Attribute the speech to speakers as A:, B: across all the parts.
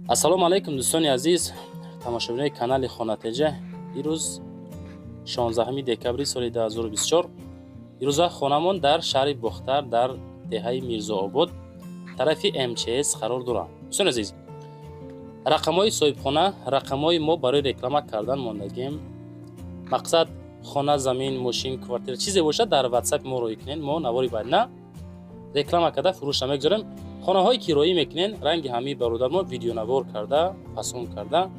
A: Ассалому алайкум, дӯстони азиз, тамошобинои канали Хонатеҷа. Ирӯз 16 декабри соли 2024. Ирӯза хонамон дар шаҳри Бохтар, дар деҳаи Мирзообод, тарафи МЧС қарор дорад. Дӯстони азиз, рақамҳои соҳибхона, рақамҳои мо барои реклама кардан мондагем. Мақсад хона, замин, мошин, квартира, чизе бошад, дар ватсапи мо роҳӣ кунен, мо навори баъдина реклама карда фурӯшра мегузорем. Хонаҳое ки роҳӣ мекунен, ранги ҳамаи бародар мо видеонавор карда, фасон карда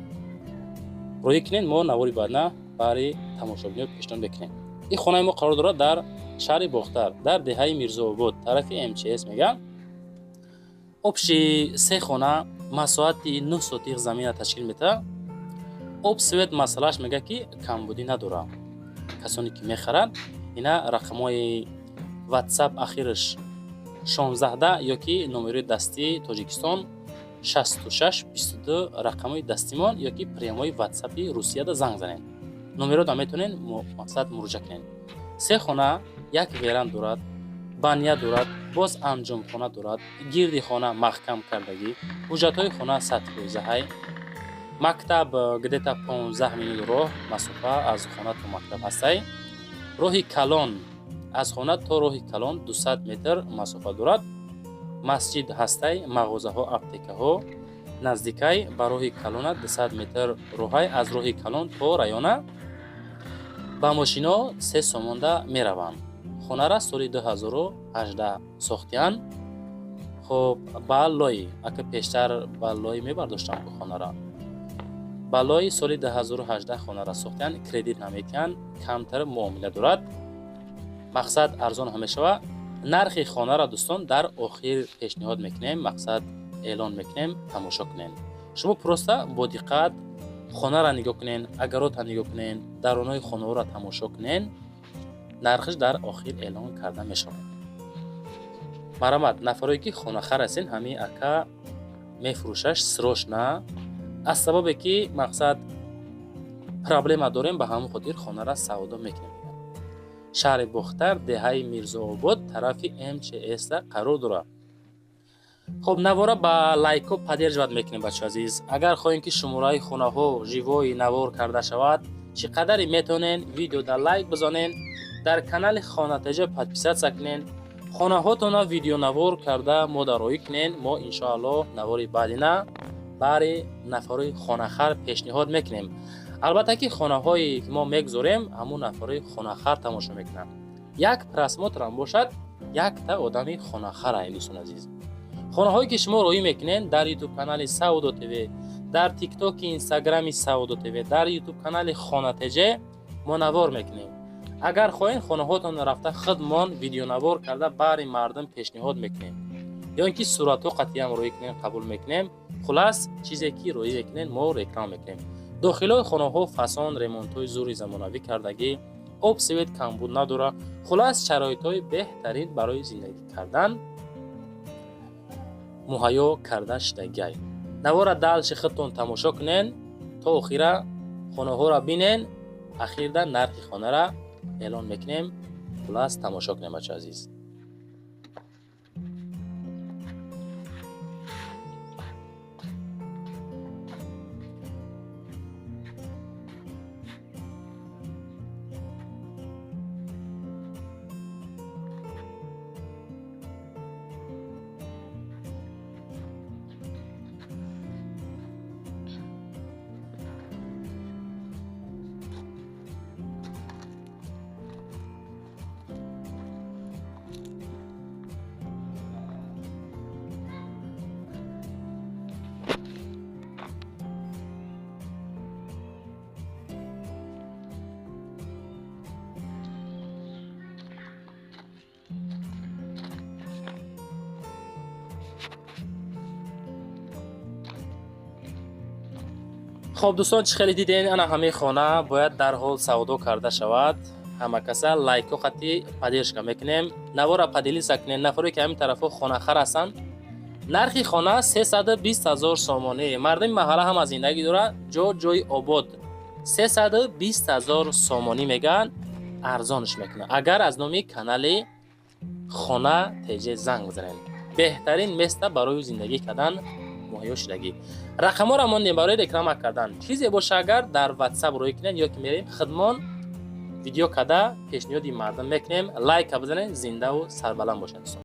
A: роҳӣ кунен, мо навори баъдна баҳри тамошобиниё пешниҳод мекунем. Ин хонаи мо қарор дорад дар шаҳри Бохтар, дар деҳаи Мирзообод, тарафи МЧС мегӯянд. Общий се хона, масоҳати 9 сотих замина ташкил метавад. Об, свет масъалааш мегӯяд, ки камбудӣ надорад. Касоне ки мехаранд, ина рақамҳои ватсап ахираш 16 ё ки номерои дастии Тоҷикистон 66 22, рақамҳои дастимон ё ки прямой ватсапи Русияда занг занед. Номерода метавонед, мақсад, муроҷиа кунед. Се хона, як веранд дорад, баня дорад, боз анҷомхона дорад, гирди хона маҳкам кардагӣ, ҳуҷҷатҳои хона 100%-ҳай. Мактаб где-то 15 минут роҳ масофа аз хона то мактаб ҳастай. Роҳи калон, аз хона то роҳи калон 200 метр масофа дорад. Масҷид ҳастай, мағозаҳо, аптекаҳо наздикай. Ба роҳи калона 200 метр роҳай. Аз роҳи калон то района ба мошино 3 сомонда мераванд. Хонара соли 2018 сохтиянд. Хоб, ба лой, ака пештар ба лой мебардоштам хонара. Ба лои соли 2018 хонара сохтиянд, кредит наметиҳанд, камтар муомила дорад. Мақсад, арзон ҳам мешавад. Нархи хонара, дӯстон, дар охир пешниҳод мекунем, мақсад, эълон мекунем, тамошо кунем. Шумо просто бо диққат хонара нигоҳ кунен, огородта нигоҳ кунен, дарунои хонаҳоро тамошо кунен, нархаш дар охир эълон карда мешавад. Марҳамат, нафарое ки хонахар ҳастен, ҳамин ака мефурӯшаш срочно, аз сабабе ки, мақсад, проблема дорем, ба ҳамон хотир хонара савдо мекунем. Шаҳри Бохтар, деҳаи Мирзообод, тарафи МЧС қарор дорад. Хоб, навора ба лайкҳо поддерживать мекунем. Бачо азиз, агар хоҳем, ки шумораи хонаҳо живой навор карда шавад, чӣ қадаре метавонен, видео дар лайк бизонен, дар канали Хонатеҷа подписаться кунен, хонаҳотона видеонавор карда мо дароӣ кунен, мо иншоаллоҳ навори баъдина баҳри нафарои хонахар пешниҳод мекунем. Албатта ки хонаҳое ки мо мегузорем, ҳамун нафарои хонахар тамошо мекунанд. Як просмотрам бошад, якта одами хонахара. Дӯстон азиз, хонаҳое ки шумо роҳӣ мекунед дар ютуб канали Савдо ТВ, дар тиктоки, инстаграми Савдо ТВ, дар ютуб канали Хонатеҷе мо навор мекунем. Агар хоҳем, хонаҳотонро рафта худмон видеонавор карда баҳри мардум пешниҳод мекунем, ё ин ки суратҳо қатъиям роҳӣ кунем, қабул мекунем. Хулас, чизе ки роҳӣ мекунем, мо реклама мекунем. Дохилҳои хонаҳо фасон, ремонтҳои зури замонавӣ кардагӣ, об, свет камбуд надорад. Хулас, шароитҳои беҳтарин барои зиндагӣ кардан муҳайё карда шудагиай. Навора дальше худтон тамошо кунен, то охира хонаҳоро бинен, ахирда нархи хонара эълон мекунем. Хулас, тамошо кунем, бачо азиз. Хоб, дӯстон, чӣ хеле диден, ана ҳамаи хона бояд дарҳол савдо карда шавад. Ҳама каса лайкҳо қатъи поддержка мекунем, навора поделиться кунем. Нафаре ки ҳамин тарафҳо хонахар ҳастанд, нархи хона 320 ҳазор сомонӣ. Мардуми маҳалла ҳама зиндагӣ дорад, ҷо ҷои обод. 320 ҳазор сомонӣ мегӯянд, арзонш мекунад, агар аз номи канали Хона Теҷе занг бизанед. Беҳтарин место барои зиндагӣ кардан. Муҳайё шудагӣ рақамҳоро мондем барои реклама кардан. Чизе боша, агар дар WhatsApp рӯй кунед ё ки мерем, худмон видео карда пешниҳоди мардум мекунем. Лайка бизанед, зиндаву сарбаланд бошед, дӯстон.